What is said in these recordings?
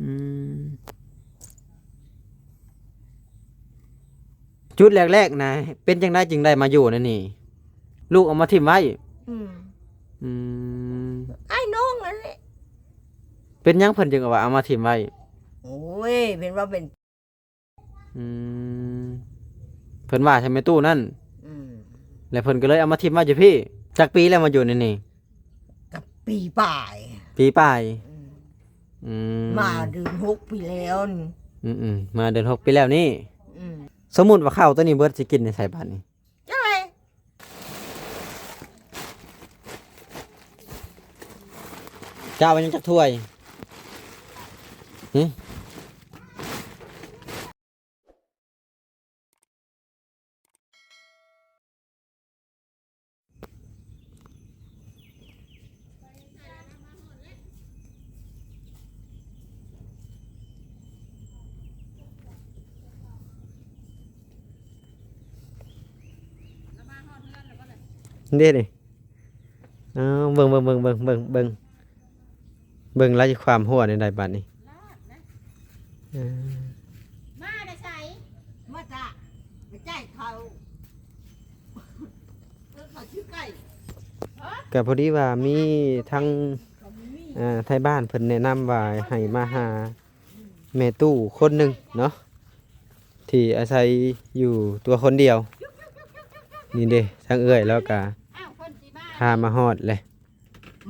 ອືມ ຈຸດແລກໆນະ ເປັນຈັ່ງໃດຈຶ່ງໄດ້ມາຢູ່ໃນນີ້? ລູກເອົາມາຖິ້ມໄວ້? ອືມ ອືມ ອ້າຍນ້ອງນັ້ນແຫຼະ. ເປັນຫຍັງເພິ່ນຈຶ່ງເອົາວ່າເອົາມາຖິ້ມໄວ້? ໂອ້ຍ ເພິ່ນວ່າເປັນ ອືມ ເພິ່ນວ່າໃສ່ແມ່ຕູ້ນັ້ນ. ອືມ ແລ້ວເພິ່ນກໍເລີຍເອົາມາຖິ້ມໄວ້ຢູ່ພີ້. ຈັກປີແລ້ວມາຢູ່ໃນນີ້? ກັບປີປາຍ. ປີປາຍ. ອືມ ອືມ ມາເດືອນຫົກປີແລ້ວນີ້. ອືມໆ ມາເດືອນຫົກປີແລ້ວນີ້. ອືມ ສົມມຸດວ່າເຂົ້າໂຕນີ້ເບິດ ຊິກິນໃນໃສບາດນີ້? ຈັ່ງໃດ? ເຈົ້າເອົາຍັງຈັກຖ້ວຍ? ຫຶ? ເດ້ນີ້ ເອົາ ເບິ່ງ ເບິ່ງ ເບິ່ງ ເບິ່ງ ເບິ່ງ ເບິ່ງ ເບິ່ງລາວຊິຄວາມຫົວແນວໃດບາດນີ້. ເອີ ມາແຕ່ໃສ? ມາຈາກ ໄປຈ່າຍເຂົ້າ ເອີ ເຂົ້າຊື້ໄກ່. ກໍພໍດີວ່າມີທາງ ເອີ ໄທບ້ານເພິ່ນແນະນຳວ່າໃຫ້ມາຫາ ແມ່ຕູ້ຄົນໜຶ່ງເນາະ ທີ່ອາໄສຢູ່ຕົວຄົນດຽວ. ນີ້ເດ້ ທາງເອື້ອຍລາວກະ ອ້າວ ເພິ່ນຊິມາ ພາມາຮອດແຫຼະ.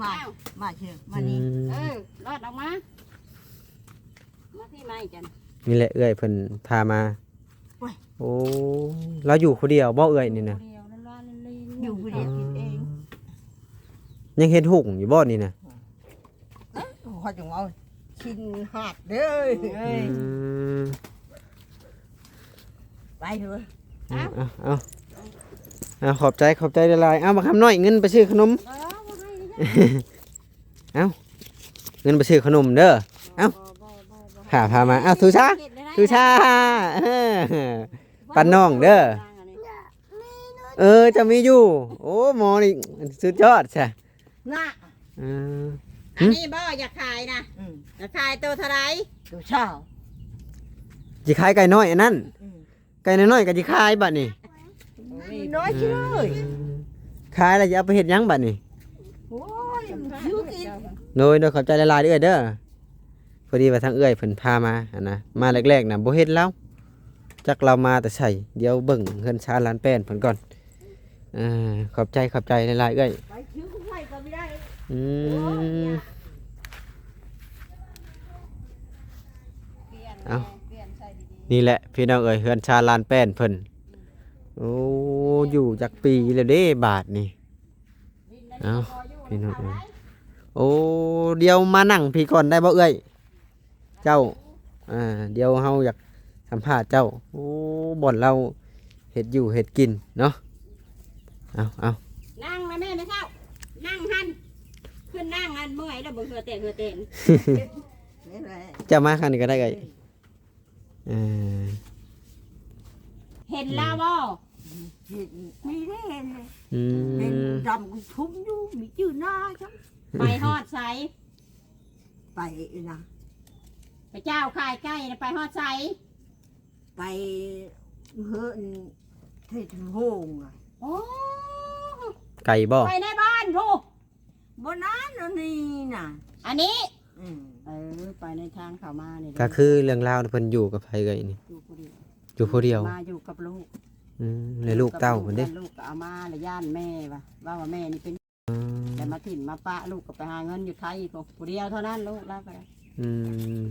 ມາ ອ້າວ ມາເຊີ ມານີ້. ອືມ ເອີ ລອດອອກມາ ມາທີ່ໄມ້ຈັນ. ນີ້ແຫຼະ ເອື້ອຍເພິ່ນພາມາ. ໂອ້ຍ ໂອ້ ລາວຢູ່ຜູ້ດຽວບໍ່ເອື້ອຍນີ້ນະ? ຢູ່ຜູ້ດຽວ ຢູ່ຜູ້ດຽວກິນເອງ. ອໍ ຍັງເຮັດຫຸ້ງຢູ່ບໍ່ນີ້ນະ? ເອີ ຂ້ອຍຈຶ່ງເວົ້າ ຊິນຫາກເດີ້. ເອີຍ ອືມ ໄປເຖາະ. ເອົາ ເອົາ ເອົາ ເອົາ ຂອບໃຈ ຂອບໃຈຫຼາຍໆ. ເອົາ ບັກຄຳນ້ອຍ ເງິນໄປຊື້ຂະໜົມ. ເອີ ບໍ່ໃຫ້ເດີ້. ເອົາ ເງິນໄປຊື້ຂະໜົມເດີ້. ເອົາ ບໍ່ ບໍ່ ບໍ່ ບໍ່ ພາ ພາມາ. ເອົາ ຖືຊາ ຖືຊາ. ເອີ ປັນນ້ອງເດີ້. ເອີ ເຈົ້າມີຢູ່. ໂອ້ ໝໍນີ້ສຸດຍອດຊະ. ນະ ເອີ ອັນນີ້ບໍ່ຢາກຂາຍນະ? ອືມ ຢາກຂາຍໂຕເທົ່າໃດ? ໂຕຊາວ. ຊິຂາຍໄກ່ນ້ອຍອັນນັ້ນ? ອືມ ໄກ່ນ້ອຍໆກໍຊິຂາຍບາດນີ້. ໂອ້ຍ ນ້ອຍຊິເລີຍ. ເອີ ຂາຍແລ້ວຊິເອົາໄປເຮັດຫຍັງບາດນີ້? ໂອ້ຍ ຊື້ກິນ. ໂດຍ ໂດຍ ຂອບໃຈຫຼາຍໆເດີ້ ເອື້ອຍເດີ້. ພໍດີວ່າທາງເອື້ອຍເພິ່ນພາມາຫັ້ນນະ ມາແລກໆນະບໍ່ເຫັນລາວ ຈັກລາວມາແຕ່ໃສ. ດຽວເບິ່ງເຮືອນຊານລານແປ້ນເພິ່ນກ່ອນ. ເອີ ຂອບໃຈ ຂອບໃຈຫຼາຍໆເອື້ອຍ. ໄປຖືໄປກໍບໍ່ໄດ້. ອືມ ເອົ້າ ນີ້ແຫຼະພີ່ນ້ອງເອີຍ ເຮືອນຊານລານແປ້ນເພິ່ນ. ໂອ້ ຢູ່ຈັກປີແລ້ວເດ້ບາດນີ້. ເອົ້າ ພີ່ນ້ອງເອີຍ ໂອ້ ດຽວມານັ່ງພີ້ກ່ອນໄດ້ບໍ່ເອື້ອຍ? ເຈົ້າ ອ່າ ດຽວເຮົາຢາກສຳພາດເຈົ້າ. ໂອ້ ບ່ອນລາວເຮັດຢູ່ເຮັດກິນເນາະ. ເອົາ ເອົາ ນັ່ງນະແມ່ ແມ່ເຖົ້າ ນັ່ງຫັ້ນ ຂຶ້ນນັ່ງຫັ້ນ ເມື່ອຍແລ້ວ ເບິ່ງເຫື່ອແຕກເຫື່ອແຕນ. ເຈົ້າມາຂ້າງນີ້ກໍໄດ້ເອື້ອຍ. ເອີ ເຫັນລາວບໍ່? ເຫັນ ມີໄດ້ເຫັນເລີຍ. ອືມ ເຫັນດຳກຸທຸມຢູ່ ມີຈື່ໜ້າຈັ່ງ. ໄປຮອດໃສ? ໄປນະ ໄປເຈົ້າຂາຍໄກ່ນະ ໄປຮອດໃສ? ໄປເຮືອນເທດໂຮງອະ. ໂອ້ ໄກບໍ່? ໄປໃນບ້ານພຸ້ນ. ບໍ່ນານອັນນີ້ນະ ອັນນີ້. ອືມ ເອີ ໄປໃນທາງເຂົ້າມານີ້ ກໍຄືເລື່ອງລາວເພິ່ນຢູ່ກັບໃຜເອື້ອຍນີ້? ຢູ່ຜູ້ດຽວ ຢູ່ຜູ້ດຽວ ມາຢູ່ກັບລູກ. ອືມ ແລ້ວລູກເຕົ້າເພິ່ນເດ້? ລູກກໍເອົາມາ ແລ້ວຢ້ານແມ່ວ່າ ເວົ້າວ່າແມ່ນີ້ເປັນ ອືມ ແລ້ວມາຖິ້ມມາປະ ລູກກໍໄປຫາເງິນຢູ່ໄທ ຜູ້ດຽວເທົ່ານັ້ນ ລູກລາວກໍໄດ້. ອືມ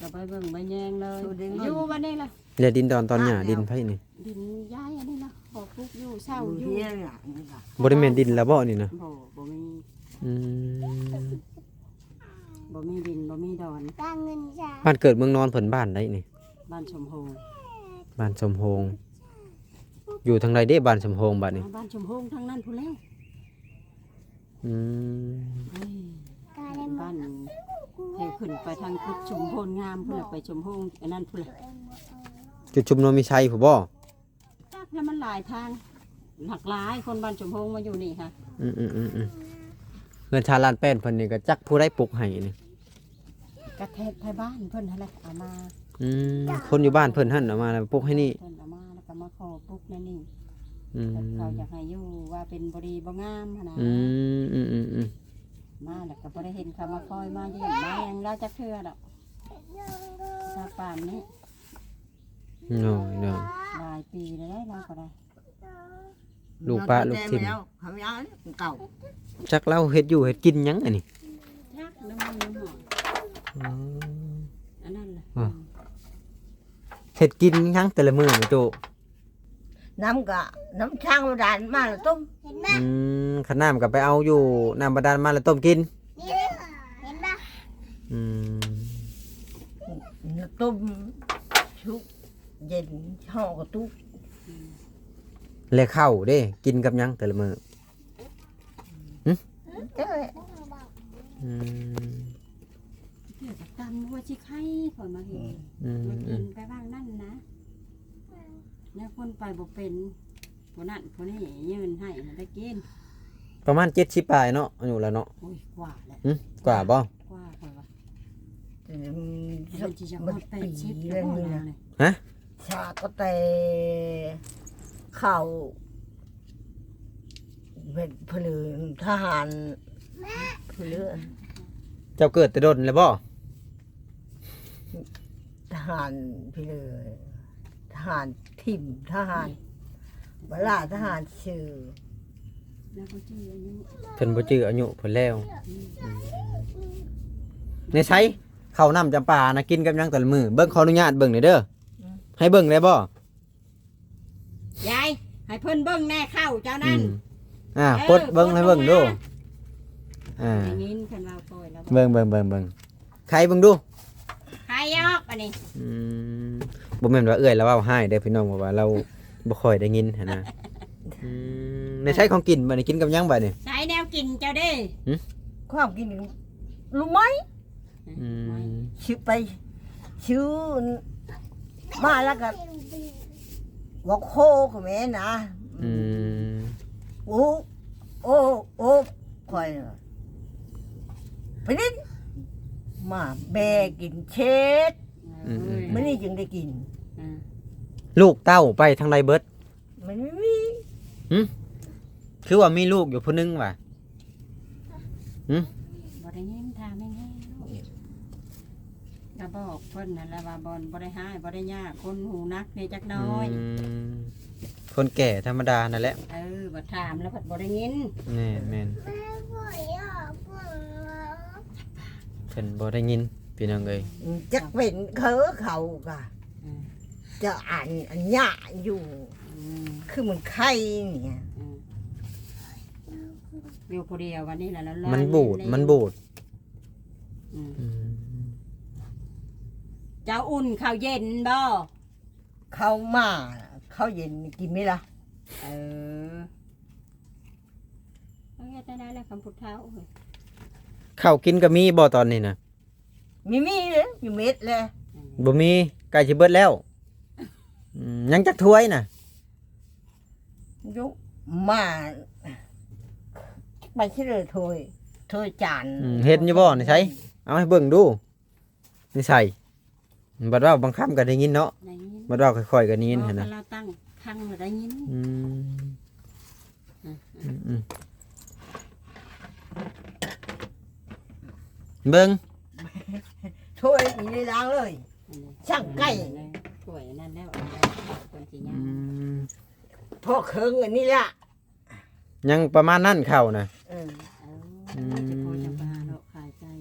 ກໍໄປເບິ່ງໄປແຍງເລີຍ ຢູ່ບັດນີ້ລະ. ແລ້ວດິນດອນຕອນຫຍ້າ ດິນໃຜນີ້? ດິນຍາຍອັນນີ້ນະ ຂໍປຸກຢູ່ເຊົ່າຢູ່. ບໍ່ໄດ້ແມ່ນດິນລາວບໍ່ນີ້ນະ? ບໍ່ ບໍ່ມີ. ອືມ ບໍ່ມີດິນ ບໍ່ມີດອນ. ບ້ານເກີດເມືອງນອນເພິ່ນບ້ານໃດນີ້? ບ້ານສົມໂຮງ. ບ້ານສົມໂຮງ. ຢູ່ທາງໃດເດ້ບ້ານສົມໂຮງບາດນີ້? ບ້ານສົມໂຮງທາງນັ້ນພຸ້ນແລ້ວ. ອືມ ເອີຍ ບ້ານ ໃຫ້ຂຶ້ນໄປທາງຈຸດຊຸມໂພນງາມພຸ້ນແຫຼະ ໄປຊົມໂຮງອັນນັ້ນພຸ້ນແຫຼະ ຈຸດຊຸມໂນນມີໄຊພຸ້ນບໍ່? ຈັກແລ້ວ ມັນຫຼາຍທາງ ຫຼາກຫຼາຍຄົນບ້ານຊົມໂຮງມາຢູ່ນີ້ຫະ. ອືມໆໆໆ ເຮືອນຊານລານແປ້ນເພິ່ນນີ້ກໍຈັກຜູ້ໃດປຸກໃຫ້ນີ້. ກະແທກໄທບ້ານເພິ່ນຫັ້ນແຫຼະເອົາມາ. ອືມ ຄົນຢູ່ບ້ານເພິ່ນຫັ້ນເອົາມາແລ້ວປຸກໃຫ້ນີ້. ເພິ່ນເອົາມາແລ້ວກໍມາຂໍປຸກໃນນີ້. ອືມ ເຂົາຢາກໃຫ້ຢູ່ວ່າເປັນບໍ່ດີບໍ່ງາມຫັ້ນນະ. ອືມ ອືມໆໆ ມາແລ້ວກໍບໍ່ໄດ້ເຫັນເຂົາມາຄອຍມາຢ້ຽມມາຫຍັງລາວຈັກເທື່ອດອກ ຊາວປານນີ້. ໂດຍ ໂດຍ ຫຼາຍປີແລ້ວເນາະ ລາວກໍໄດ້ ລູກປະລູກຖິ້ມ ເຂົາເອົາເກົ່າ ຈັກລາວເຮັດຢູ່ເຮັດກິນຫຍັງອັນນີ້. ຈັກນ້ຳມັນນ້ຳຫອມ ອໍ ອັນນັ້ນລະ ອໍ ເຮັດກິນຫຍັງແຕ່ລະມື້ນີ້ຕູ້? ນ້ຳກະ ນ້ຳຊ່າງບາດານມາລະຕົ້ມ. ອືມ ຄັນນ້ຳກະໄປເອົາຢູ່ນ້ຳບາດານມາລະຕົ້ມກິນ. ເຫັນບໍ່? ອືມ ຕົ້ມ ຊຸກ ເຢັນ ຫໍ່ກະຕຸກ. ແລະເຂົ້າເດ້ ກິນກັບຫຍັງແຕ່ລະມື້? ຫຶ? ອືມ ເຈົ້າກໍຕຳຫົວຊິໄຄຂ້ອຍມາເຫັນ ອືມ ມາກິນໄປວ່າງນັ້ນນະ ແນວຄົນໄປບໍ່ເປັນ ຜູ້ນັ້ນຜູ້ນີ້ຍື່ນໃຫ້ໄດ້ກິນ. ປະມານເຈັດສິບປາຍເນາະ ອາຍຸລາວເນາະ. ໂອ້ຍ ກວ່າແຫຼະ. ຫຶ? ກວ່າບໍ່? ກວ່າຂ້ອຍວ່າ ອືມ ມັນຊິຈະຮອດແປດສິບແລ້ວນີ້ນະ. ຮະ? ຊາກໍແຕ່ເຂົ້າ ເປັນພະເລີທະຫານ ພະເລີ. ເຈົ້າເກີດແຕ່ດົນແລ້ວບໍ່? ທະຫານພີເລີ ທະຫານຖິ້ມ ທະຫານບາລາ ທະຫານຊື່. ເພິ່ນບໍ່ຈື່ອາຍຸເພິ່ນແລ້ວ. ອືມ ໃນໃສ ເຂົ້ານ້ຳຈຳປານະ ກິນກັບຫຍັງແຕ່ລະມື້? ເບິ່ງ ຂໍອະນຸຍາດເບິ່ງແດ່ເດີ. ອືມ ໃຫ້ເບິ່ງໄດ້ບໍ່? ຍາຍ ໃຫ້ເພິ່ນເບິ່ງແດ່ເຂົ້າເຈົ້ານັ້ນ. ອືມ ອ່າ ເອີ ປົດເບິ່ງໃຫ້ເບິ່ງດູ. ປົດເບິ່ງມາ ອ່າ ໄດ້ຍິນເພິ່ນເວົ້າກ່ອຍແລ້ວ. ເບິ່ງ ເບິ່ງ ເບິ່ງ ເບິ່ງ ໄຂເບິ່ງດູ ໄຂອອກບາດນີ້. ອືມ ບໍ່ແມ່ນວ່າເອື້ອຍລາວເວົ້າຮ້າຍເດີພີ່ນ້ອງ ເພາະວ່າລາວບໍ່ຄ່ອຍໄດ້ຍິນຫັ້ນນະ. ອືມ ໃນໃຊ້ຂອງກິນບາດນີ້ ກິນກັບຫຍັງບາດນີ້? ໃຊ້ແນວກິນເຈົ້າເດ້. ຫຶ? ຂອງກິນ ລູກໄມ້. ອືມ ຊື້ໄປ ຊື້ມາແລ້ວກໍບໍ່ໂຄກໍແມ່ນນະ. ອືມ ໂອ້ ໂອ້ ໂອ້ ຂ້ອຍໄປຫຼິ້ນ ມາແບກິນເຊັດ. ອືມ ມື້ນີ້ຈຶ່ງໄດ້ກິນ. ອືມ ລູກເຕົ້າໄປທາງໃດເບິດ? ມັນບໍ່ມີ. ຫຶ? ຄືວ່າມີລູກຢູ່ຜູ້ໜຶ່ງຫວາ? ຫຶ? ບໍ່ໄດ້ຍິນ ຖາມແຮງໆ ກໍບອກເພິ່ນຫັ້ນລະວ່າ ບໍ່ ບໍ່ໄດ້ຮ້າຍ ບໍ່ໄດ້ຍາກ ຄົນຫູໜັກແດ່ຈັກໜ້ອຍ. ອືມ ຄົນແກ່ທຳມະດານັ້ນແຫຼະ. ເອີ ບັດຖາມແລ້ວພັດບໍ່ໄດ້ຍິນ. ແມ່ນໆ ເພິ່ນບໍ່ໄດ້ຍິນພີ່ນ້ອງເອີຍ. ອືມ ຈັກເປັນເຂົາ ເຂົາກະ ອືມ ຈະອັນ ອັນຍາກຢູ່. ອືມ ຄືມັນໄຄນີ້ ອືມ ຢູ່ຜູ້ດຽວ ວັນນີ້ລະ ມັນບູດ ມັນບູດ. ອືມ ອືມ ເຈົ້າອຸ່ນເຂົ້າເຢັນບໍ່? ເຂົ້າມາ ເຂົ້າເຢັນກິນໄໝລະ? ເອີ ເຮັດໄດ້ແລ້ວ ຄຳຜູ້ເຖົ້າເອີຍ. ເຂົ້າກິນກໍມີບໍ່ຕອນນີ້ນະ? ມີ ມີເດ້ ຢູ່ເມັດແລ້ວ. ອືມ ບໍ່ມີ ໃກ້ຊິເບິດແລ້ວ. ອືມ ຍັງຈັກຖ້ວຍນະ? ຢູ່ ມາ ໄປຊິເລີ ຖ້ວຍ ຖ້ວຍຈານ. ອືມ ເຫັນຢູ່ບໍ່? ໃນໃສ? ເອົາໃຫ້ເບິ່ງດູ. ໃນໃສ? ບັດເວົ້າບາງຄຳກໍໄດ້ຍິນເນາະ. ໄດ້ຍິນ. ບັດເວົ້າຄ່ອຍໆກໍໄດ້ຍິນຫັ້ນນະ. ເວົ້າກັນລາວຕັ້ງຄັງແລ້ວໄດ້ຍິນ. ອືມ ອືມ ອືມ ອືມ ເບິ່ງ ຖ້ວຍນີ້ລ້າງເລີຍ. ອັນນີ້ ຊ່າງໄກ່ ຖ້ວຍອັນນັ້ນແລ້ວ ເພິ່ນຊິຍ່າງ. ອືມ ພໍເຄິ່ງອັນນີ້ລະ ຍັງປະມານນັ້ນເຂົ້ານະ. ເອີ ອືມ ແລ້ວຈະພໍຈັ່ງໄປຫາເລາະຂາຍໄກ່.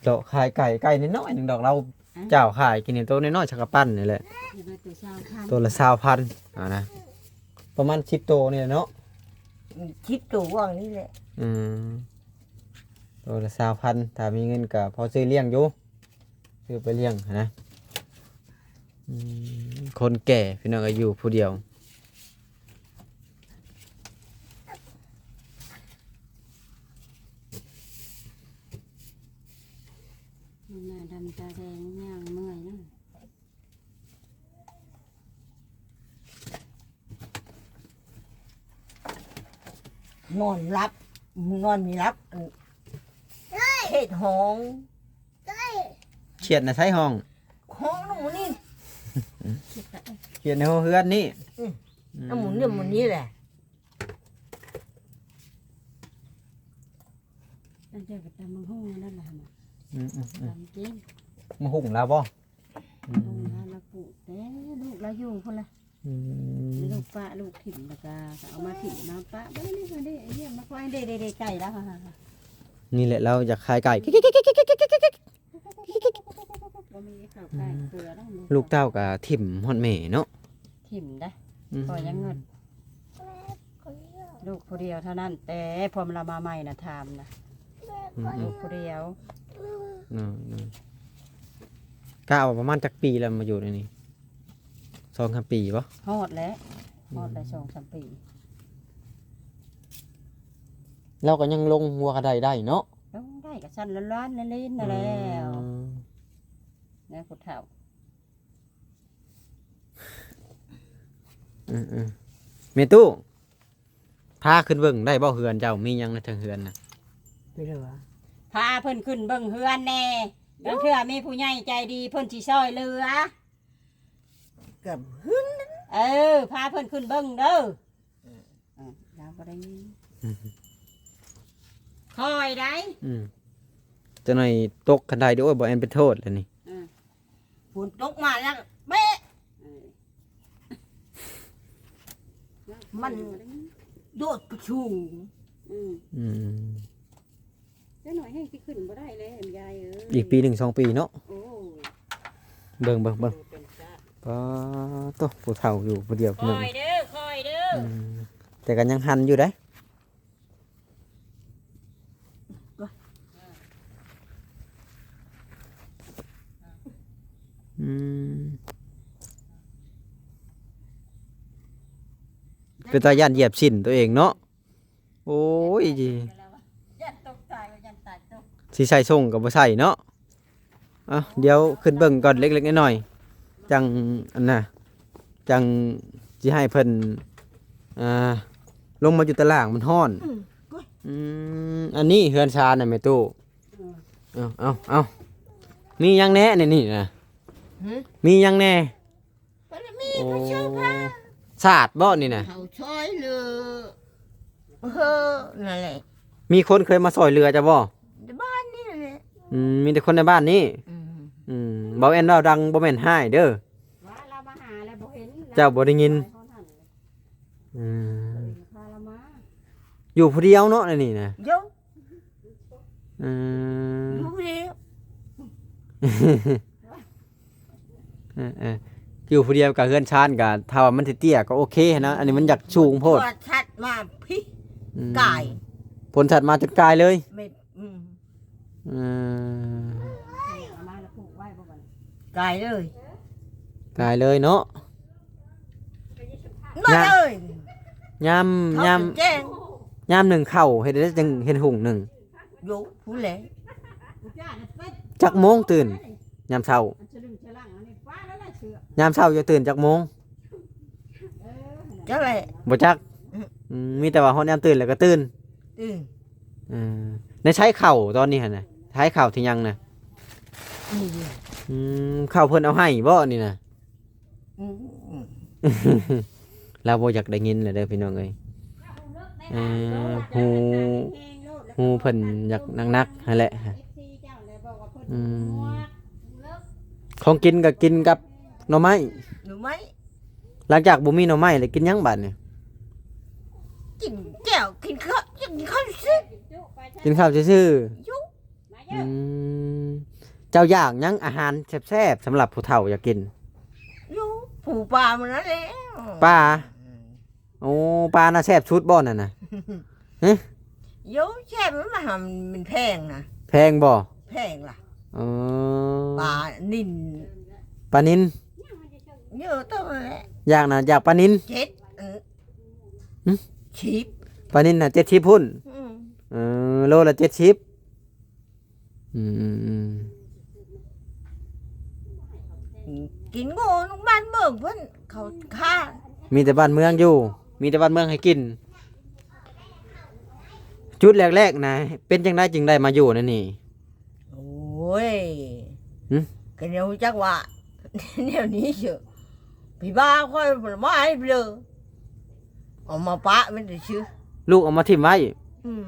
ເລາະຂາຍໄກ່ ໄກ່ນ້ອຍໆໜຶ່ງດອກ ລາວ ອືມ ເຈົ້າຂາຍກິນນີ້ ໂຕນ້ອຍໆ ຊຳກະປັ້ນນີ້ແຫຼະ. ໂຕລະຊາວພັນ ໂຕລະຊາວພັນ ອ່ານະ ປະມານສິບໂຕນີ້ແຫຼະເນາະ. ອືມ ສິບໂຕຫວ່າງນີ້ແຫຼະ. ອືມ ໂຕລະຊາວພັນ ຖ້າມີເງິນກໍພໍຊື້ລ້ຽງຢູ່ ຊື້ໄປລ້ຽງຫັ້ນນະ. ອືມ ຄົນແກ່ພີ່ນ້ອງເອີຍ ຢູ່ຜູ້ດຽວ. ໜ້າດຳຕາແດງ ຍ່າງເມື່ອຍນະ. ນອນຫຼັບ ນອນມີຫຼັບ ອັນ ເຮັດຫ້ອງ ຂຽດໃນໃສຫ້ອງ? ຫ້ອງໜູນີ້. ຂຽດໃນຫ້ອງເຮືອນນີ້. ອືມ ອືມ ເອົາໝູນນີ້ ໝູນນີ້ແຫຼະ. ອັນເຈົ້າກໍຕຳບັກຫຸ່ງນັ້ນລະ. ອືມໆໆ ຕຳເກັ່ງ. ບັກຫຸ່ງລາວບໍ່? ອືມ ບັກຫຸ່ງລາວ ລາວປູກແຕ່ລູກລາວຢູ່ພຸ້ນລະ. ອືມ ລູກປະລູກຖິ້ມ ແລ້ວກໍເອົາມາຖິ້ມມາປະ ເບິ່ງນີ້ເພິ່ນເດ້ ໄອ້ຢ້ຽມມາຄອຍເດ້ ໄດ້ໄກ່ລາວ. ນີ້ແຫຼະ ລາວຢາກຂາຍໄກ່. ບໍ່ມີເຂົ້າໃກ້ເກືອແລ້ວ. ອືມ ລູກເຕົ້າກໍຖິ້ມຮອດແມ່ເນາະ. ຖິ້ມໄດ໋. ອືມ ຂ້ອຍຍັງເງິດ ລູກຜູ້ດຽວເທົ່ານັ້ນ ແຕ່ພວມລາວມາໃໝ່ນະ ຖາມນະ. ອືມໆ ລູກຜູ້ດຽວ. ເນາະ ເນາະ. ກະວ່າປະມານຈັກປີແລ້ວມາຢູ່ໃນນີ້? ສອງສາມປີບໍ່? ຮອດແລ້ວ ອືມ ຮອດໄດ້ສອງສາມປີ. ລາວກໍຍັງລົງຫົວກະໄດໄດ້ເນາະ? ລົງໄດ້ກໍສັ່ນລ້ານໆ ຫຼິ້ນໆ ນັ້ນແຫຼະ. ອືມ ແນວຜູ້ເຖົ້າ. ອືມໆ ແມ່ຕູ້ ພາຂຶ້ນເບິ່ງໄດ້ບໍ່ ເຮືອນເຈົ້າມີຫຍັງໃນເທິງເຮືອນນະ? ໄປເລີຍຫວາ? ພາເພິ່ນຂຶ້ນເບິ່ງເຮືອນແດ່ ລາງເທື່ອມີຜູ້ໃຫຍ່ໃຈດີເພິ່ນຊິຊ່ອຍເຫຼືອ. ກັບເຮືອນນັ້ນ. ເອີ ພາເພິ່ນຂຶ້ນເບິ່ງເດີ. ເອີ ເອີ ລາວບໍ່ໄດ້ຍິນ. ອືມ ຄ່ອຍໄດ໋. ອືມ ຈັກໜ້ອຍຕົກຄັນໄດ ໂອ້ຍ ບໍ່ແອນເປັນໂທດແລ້ວນີ້. ເອີ ຝົນຕົກມາແລ້ວເບະ. ເອີ ມັນໂດດໄປສູງ. ອືມ ອືມ ຈັກໜ້ອຍແຮ່ງຊິຂຶ້ນບໍ່ໄດ້ແລ້ວ ຍາຍເອີຍ. ອີກປີໜຶ່ງສອງປີເນາະ. ໂອ້ຍ ເບິ່ງ ເບິ່ງ ເບິ່ງ. ໂອ້ ເປັນຊະ ປາໂຕ ຜູ້ເຖົ້າຢູ່ຜູ້ດຽວ. ຄ່ອຍເດີ ຄ່ອຍເດີ. ອືມ ແຕ່ກໍຍັງຫັນຢູ່ເດ້. ອືມ ເປັນຕາຢ້ານຢຽບສົ້ນຕົວເອງເນາະ. ໂອ້ຍ ຢ້ານຕົກຕາຍ ຢ້ານຕາຍຕົກ. ຊິໃສ່ສົ່ງກໍບໍ່ໃສ່ເນາະ. ເອົ້າ ດຽວຂຶ້ນເບິ່ງກ່ອນເລັກໆນ້ອຍໆ ຈັ່ງອັນນ່າ ຈັ່ງຊິໃຫ້ເພິ່ນ ອ່າ ລົງມາຢູ່ຕາລ່າງ ມັນຮ້ອນ. ອືມ ອືມ ອັນນີ້ເຮືອນຊານນະແມ່ຕູ້. ເອີ ເອົາ ເອົາ ເອົາ ມີຫຍັງແດ່ໃນນີ້ນະ? ຫື? ມີຫຍັງແດ່? ບໍ່ໄດ້ມີ. ໂອ້ ພະເຈົ້າພາ ສາດບໍ່ນີ້ນະ? ເຂົາຊ່ອຍເຫຼືອ ເອີ ນັ້ນແຫຼະ. ມີຄົນເຄີຍມາຊ່ອຍເຫຼືອເຈົ້າບໍ່? ໃນບ້ານນີ້ແຫຼະ. ອືມ ມີແຕ່ຄົນໃນບ້ານນີ້. ອືມ ອືມ ເບົາແອນເວົ້າດັງ ບໍ່ແມ່ນຮ້າຍເດີ. ວ່າລາວມາຫາແລ້ວບໍ່ເຫັນ ເຈົ້າບໍ່ໄດ້ຍິນ. ອືມ ພາລາວມາ ຢູ່ຜູ້ດຽວເນາະໃນນີ້ນະ? ຢູ່ ອືມ ຢູ່ຜູ້ດຽວ. ເອີໆ ຢູ່ຜູ້ດຽວກະເຮືອນຊານກະ ຖ້າວ່າມັນເຕ້ຍໆ ກໍໂອເຄຫັ້ນນະ. ອັນນີ້ມັນຢາກສູງໂພດ. ໂທລະທັດມາພີ້ ອືມ ກາຍ ໂທລະທັດມາຈົນກາຍເລີຍ. ແມ່ນ. ອືມ ເອີ ເອົາມາແລ້ວຜູກໄວ້ບໍ່ບັດນີ້? ກາຍເລີຍ ກາຍເລີຍເນາະ. ມາເລີຍ ຍາມ ຍາມ ຍາມໜຶ້ງເຂົ້າເຮັດໄດ້ຈັ່ງເຮັດຫຸງໜຶ້ງ? ຢູ່ພຸ້ນແຫຼະ. ຈັກໂມງຕື່ນ ຍາມເຊົ້າ? ຍາມເຊົ້າຈະຕື່ນຈັກໂມງ? ຈັກແຫຼະ ບໍ່ຈັກ. ອືມ ອືມ ມີແຕ່ວ່າຮອດຍາມຕື່ນແລ້ວກໍຕື່ນ. ອືມ ເອີ ໃນໃຊ້ເຂົ້າຕອນນີ້ຫັ້ນນະ ໃຊ້ເຂົ້າທີ່ຍັງນະ? ອືມ ອືມ ເຂົ້າເພິ່ນເອົາໃຫ້ບໍ່ນີ້ນະ? ອືມ ລາວບໍ່ຢາກໄດ້ຍິນແລ້ວເດີພີ່ນ້ອງເອີຍ. ເອີ ຫູ ຫູເພິ່ນຢາກໜັກໆຫັ້ນແຫຼະ. ອືມ ຂອງກິນກໍກິນກັບໜໍ່ໄມ້ ໜໍ່ໄມ້. ຫຼັງຈາກບໍ່ມີໜໍ່ໄມ້ແລ້ວກິນຫຍັງບາດນີ້? ກິນແຈ່ວ ກິນເຂົ້າ ກິນເຂົ້າຊື່ໆ. ກິນເຂົ້າຊື່ໆ. ຢູ່ ອືມ ເຈົ້າຢາກຫຍັງ ອາຫານແຊບໆ ສຳລັບຜູ້ເຖົ້າຢາກກິນ? ຢູ່ ປູປາໝົດນັ້ນແຫຼະ. ປາ? ອືມ ໂອ້ ປານະແຊບສຸດບໍ່ນັ້ນນະ? ຮະ? ຢູ່ ແຊບ ມັນຫາ ມັນແພງນະ. ແພງບໍ່? ແພງລະ. ເອີ ປານິນ ປານິນ. ເຍອະໂຕນັ້ນແຫຼະ. ຢາກນະ ຢາກປານິນ. ເຈັດ ເອີ ຫຶ? ສິບ. ປານິນນະ ເຈັດສິບພຸ້ນ. ອືມ ເອີ ໂລລະເຈັດສິບ. ອືມ ອືມ ອືມ ກິນໂງ່ນະ ບ້ານເມືອງເພິ່ນເຂົາຂ້າ. ມີແຕ່ບ້ານເມືອງຢູ່ ມີແຕ່ບ້ານເມືອງໃຫ້ກິນ. ຈຸດແລກໆນະ ເປັນຈັ່ງໃດຈຶ່ງໄດ້ມາຢູ່ໃນນີ້? ໂອ້ ໂອ້ຍ ຫຶ? ກໍແນວຮູ້ຈັກວ່າ ແນວນີ້ເຊີ ພີ່ບ້າຂ້ອຍບໍ່ມາໃຫ້ເລີຍ ເອົາມາປະໄວ້ຊື່ໆ ລູກເອົາມາຖິ້ມໄວ້. ອືມ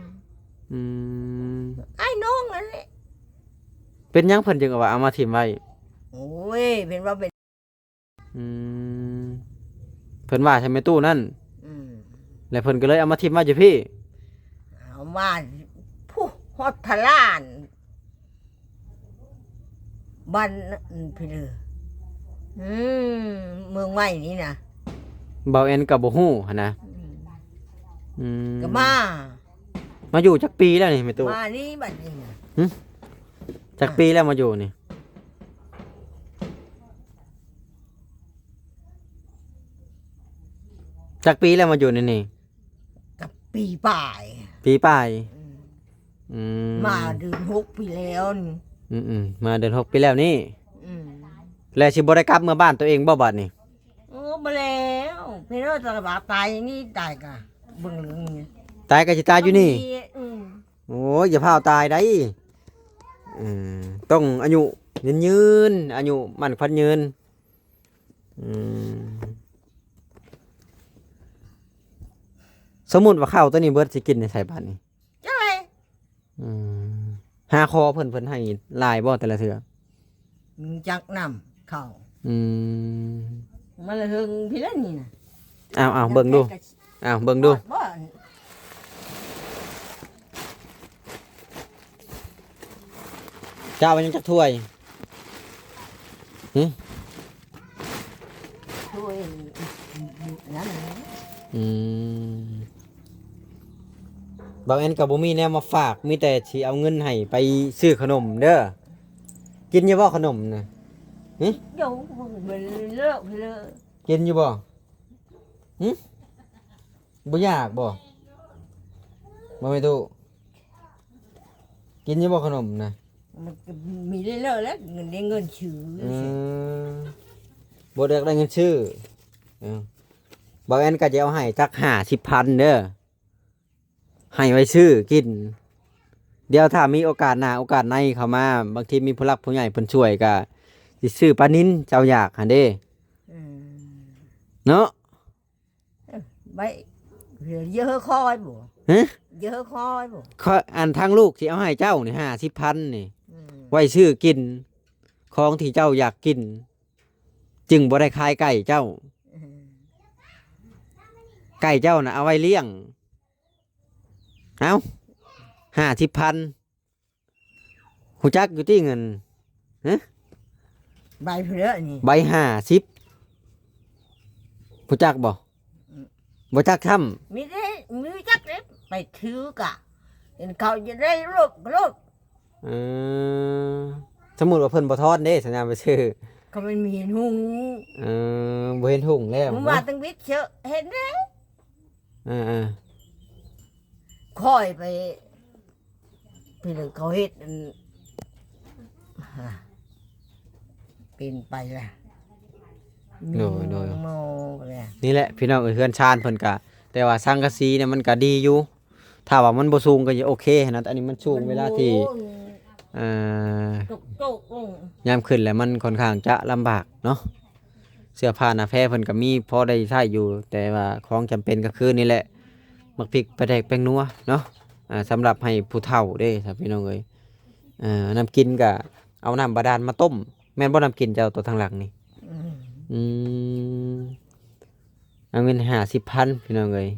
ອືມ ອ້າຍນ້ອງນັ້ນແຫຼະ. ເປັນຫຍັງເພິ່ນຈຶ່ງເອົາວ່າເອົາມາຖິ້ມໄວ້? ໂອ້ຍ ເພິ່ນວ່າເປັນ ອືມ ເພິ່ນວ່າໃສ່ແມ່ຕູ້ນັ້ນ. ອືມ ແລ້ວເພິ່ນກໍເລີຍເອົາມາຖິ້ມໄວ້ຢູ່ພີ້ ເອົາມາພຸ້ນຮອດພະລານ ບ້ານພີ້ເດີ ອືມ ເມືອງໃໝ່ນີ້ນະ ເບົາແອນກໍບໍ່ຮູ້ຫັ້ນນະ. ອືມ ອືມ ກໍມາ ມາຢູ່ຈັກປີແລ້ວນີ້ແມ່ຕູ້? ມານີ້ບັດນີ້ນະ. ຫຶ? ຈັກປີແລ້ວມາຢູ່ນີ້? ຈັກປີແລ້ວມາຢູ່ໃນນີ້? ກັບປີປາຍ ປີປາຍ. ອືມ ອືມ ມາເດືອນຫົກປີແລ້ວນີ້. ອືມໆ ມາເດືອນຫົກປີແລ້ວນີ້. ອືມ ແລ້ວຊິບໍ່ໄດ້ກັບເມືອບ້ານຕົວເອງບໍ່ບາດນີ້? ໂອ້ ບໍ່ແລ້ວ ເພິ່ນວ່າຕາຍນີ້ ຕາຍກະເບິ່ງເລື່ອງນີ້ ຕາຍກະຊິຕາຍຢູ່ນີ້. ອືມ ໂອ້ຍ ຢ່າຟ້າວຕາຍໄດ໋. ເອີ ຕ້ອງອາຍຸຍືນໆ ອາຍຸໝັ້ນຂວັນຍືນ. ອືມ ສົມມຸດວ່າເຂົ້າໂຕນີ້ເບິດ ຊິກິນໃນໃສບາດນີ້? ຈັກແຫຼະ. ອືມ ຫາຂໍເພິ່ນ ເພິ່ນໃຫ້ຫຼາຍບໍ່ແຕ່ລະເທື່ອ? ຈັກນຳເຂົ້າ. ອືມ ມາລະເຮິງພີ້ລະນີ້ນະ. ເອົາໆ ເບິ່ງດູ ເອົາເບິ່ງດູ ຮອດບໍ່? ເຈົ້າເອົາຫຍັງຈັກຖ້ວຍ? ຫຶ? ຖ້ວຍນັ້ນ. ອືມ ບ່າວແອນກໍບໍ່ມີແນວມາຝາກ ມີແຕ່ຊິເອົາເງິນໃຫ້ໄປຊື້ຂະໜົມເດີ້. ກິນຢູ່ບໍ່ຂະໜົມນະ? ຫຶ? ກິນຢູ່ບໍ່? ຫຶ? ບໍ່ຢາກບໍ່? ບໍ່ແມ່ນຕູ້ ກິນຢູ່ບໍ່ຂະໜົມນະ? ມັນກໍມີເລື້ອຍໆແຫຼະ ເງິນໄດ້ເງິນຊື້. ອືມ ບໍ່ໄດ້ ໄດ້ເງິນຊື້. ເອີ ບ່າວແອນກໍຈະເອົາໃຫ້ຈັກຫ້າສິບພັນເດີ້ ໃຫ້ໄວ້ຊື້ກິນ. ດຽວຖ້າມີໂອກາດໜ້າໂອກາດໃນເຂົ້າມາ ບາງທີມີຜູ້ຫຼັກຜູ້ໃຫຍ່ເພິ່ນຊ່ວຍ ກໍຊິຊື້ປານິນ ເຈົ້າຢາກຫັ້ນເດ້. ອືມ ເນາະ. ເອີ ໄວ້ ເຢາະເຮີຄອຍບໍ່? ຮະ? ເຢາະເຮີຄອຍບໍ່? ຂ້ອຍ ອັນທາງລູກຊິເອົາໃຫ້ເຈົ້ານີ້ຫ້າສິບພັນນີ້ ອືມ ໄວ້ຊື້ກິນ ຂອງທີ່ເຈົ້າຢາກກິນ ຈຶ່ງບໍ່ໄດ້ຂາຍໄກ່ເຈົ້າ. ອືມ ໄກ່ເຈົ້ານະເອົາໄວ້ລ້ຽງ. ເອົ້າ ຫ້າສິບພັນ ຮູ້ຈັກຢູ່ຕິເງິນ? ຮະ? ໃບເພິ່ນເດີນີ້ ໃບຫ້າສິບ ຮູ້ຈັກບໍ່? ອືມ ບໍ່ຈັກຊ້ຳ. ມີແຕ່ ມີຈັກເດ້ໄປຖືກະ ເຫັນເຂົາຈະໄດ້ລົດກໍລົດ. ເອີ ສົມມຸດວ່າເພິ່ນບໍ່ທອນເດ້ ສັນຍາໄປຊື້ ກໍມັນມີເຫັນຫຸ່ງ. ເອີ ບໍ່ເຫັນຫຸ່ງແລ້ວ ເມື່ອວານ ເນາະ ຕັ້ງວິດເຊີ ເຫັນເດ້. ເອີໆ ຂ້ອຍໄປ ເພິ່ນເຂົາເຮັດອັນ ເປັນໄປລະ. ໂດຍໆ ມີໝໍລະ ນີ້ແຫຼະພີ່ນ້ອງເອີຍ ເຮືອນຊານເພິ່ນກະ ແຕ່ວ່າສັງກະສີນີ້ມັນກະດີຢູ່ ຖ້າວ່າມັນບໍ່ສູງກໍຈະໂອເຄຫັ້ນນະ ແຕ່ອັນນີ້ມັນສູງ ມັນ ເວລາທີ່ ໂອ້ຍ ເອີ ຕົກໆ ຍາມຂຶ້ນແລ້ວມັນຄ່ອນຂ້າງຈະລຳບາກເນາະ. ເສື້ອຜ້າໜ້າແພເພິ່ນກໍມີພໍໄດ້ໃຊ້ຢູ່ ແຕ່ວ່າຂອງຈຳເປັນກໍຄືນີ້ແຫຼະ ໝາກພິກ ປາແດກ ແປ້ງນົວເນາະ. ອ່າ ສຳລັບໃຫ້ຜູ້ເຖົ້າເດ້ ພີ່ນ້ອງເອີຍ. ອ່າ ນ້ຳກິນກໍເອົານ້ຳບາດານມາຕົ້ມ ແມ່ນບໍ່ ນ້ຳກິນເຈົ້າ ໂຕທາງຫຼັງນີ້? ອືມ ອືມ ເອົາເງິນຫ້າສິບພັນ ພີ່ນ້ອງເອີຍ.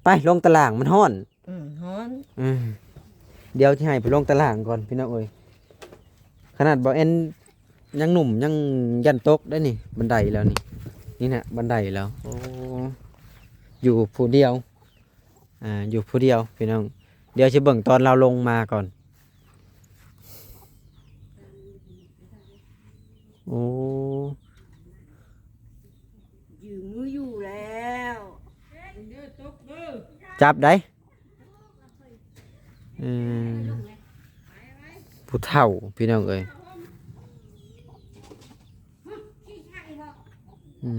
ໄປລົງຕາລ່າງ ມັນຮ້ອນ. ອືມ ຮ້ອນ. ອືມ ດຽວຊິໃຫ້ໄປລົງຕາລ່າງກ່ອນ ພີ່ນ້ອງເອີຍ. ຂະໜາດບ່າວແອນຍັງໜຸ່ມ ຍັງຢ້ານຕົກໄດ໋ນີ້ ບັນໄດແລ້ວນີ້. ນີ້ນະ ບັນໄດແລ້ວ. ໂອ້ ຢູ່ຜູ້ດຽວ ອ່າ ຢູ່ຜູ້ດຽວ ພີ່ນ້ອງ. ດຽວຊິເບິ່ງຕອນລາວລົງມາກ່ອນ. ໂອ້ ຢືມມືຢູ່ແລ້ວ ຈັບໄດ໋. ອືມ ຜູ້ເຖົ້າ ພີ່ນ້ອງເອີຍ. ອື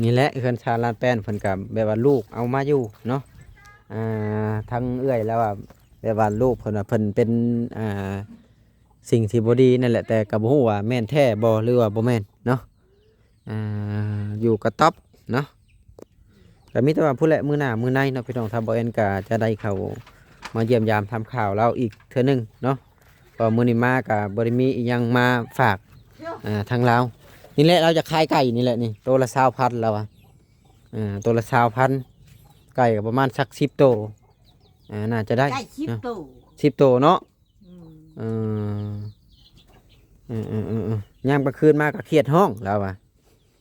ມ. ນີ້ແຫຼະ ເຮືອນຊານລານແປ້ນເພິ່ນກໍແບບວ່າລູກເອົາມາຢູ່ເນາະ ອ່າ ທາງເອື້ອຍລາວວ່າ ແບບວ່າລູກເພິ່ນວ່າເພິ່ນເປັນ ອ່າ ສິ່ງທີ່ບໍ່ດີນັ້ນແຫຼະ ແຕ່ກໍບໍ່ຮູ້ວ່າແມ່ນແທ້ບໍ່ ຫຼືວ່າບໍ່ແມ່ນເນາະ ອ່າ ຢູ່ກະຕ໊ອບເນາະ ກໍມີແຕ່ວ່າພຸ້ນແຫຼະ ມື້ໜ້າມື້ໃນເນາະພີ່ນ້ອງ ຖ້າບໍ່ແອນກໍຈະໄດ້ເຂົ້າມາຢ້ຽມຢາມຖາມຂ່າວລາວອີກເທື່ອໜຶ່ງເນາະ ເພາະມື້ນີ້ມາກໍບໍ່ໄດ້ມີອີ່ຫຍັງມາຝາກ ອ່າ ທາງລາວ ນີ້ແຫຼະ ລາວຈະຂາຍໄກ່ນີ້ແຫຼະນີ້ ໂຕລະຊາວພັນລາວວ່າ ອ່າ ໂຕລະຊາວພັນ ໄກ່ກໍປະມານສັກສິບໂຕ ອ່າ ໜ້າຈະໄດ້ ໄກ່ສິບ ເນາະ ໂຕ ສິບໂຕເນາະ ອືມ ເອີ ເອີໆໆໆ ຍາມກາງຄືນມາກໍຂຽດຮ້ອງລາວວ່າ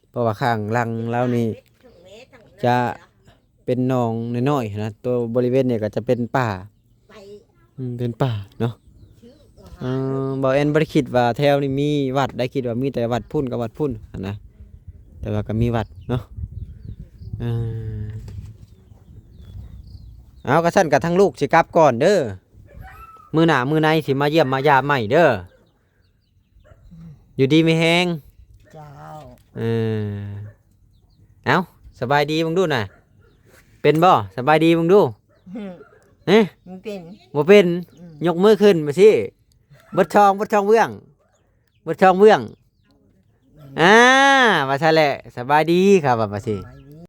ເພາະວ່າຂ້າງຫຼັງລາວນີ້ຈະເປັນໜອງນ້ອຍໆ ນະ ຕົວບໍລິເວນນີ້ກໍຈະເປັນປ່າ ອືມ ເປັນປ່າເນາະ ເອີ ບ່າວແອນບໍ່ໄດ້ຄິດວ່າແຖວນີ້ມີວັດໄດ໋ ຄິດວ່າມີແຕ່ວັດພຸ້ນກັບວັດພຸ້ນຫັ້ນນະ ແຕ່ວ່າກໍມີວັດເນາະ ເອີ ເອົາ ກະຊັ້ນກະທາງລູກຊິກັບກ່ອນເດີ ມື້ໜ້າມື້ໃນຊິມາຢ້ຽມມາຢາມໃໝ່ເດີ ຢູ່ດີມີແຮງ ເຈົ້າ ເອີ ເອົ້າ ສະບາຍດີເບິ່ງດູນະ ເປັນບໍ່? ສະບາຍດີເບິ່ງດູ ຫຶ ເອີ ບໍ່ເປັນ ບໍ່ເປັນ ອືມ ຍົກມືຂຶ້ນມາຊິ ເບິດຊ່ອງ ເບິດຊ່ອງເບື້ອງ ເບິດຊ່ອງເບື້ອງ ອືມ ອ່າ ວ່າຊັ້ນແຫຼະ ສະບາຍດີ ເຂົາວ່າ ວ່າຊິ ສະບາຍ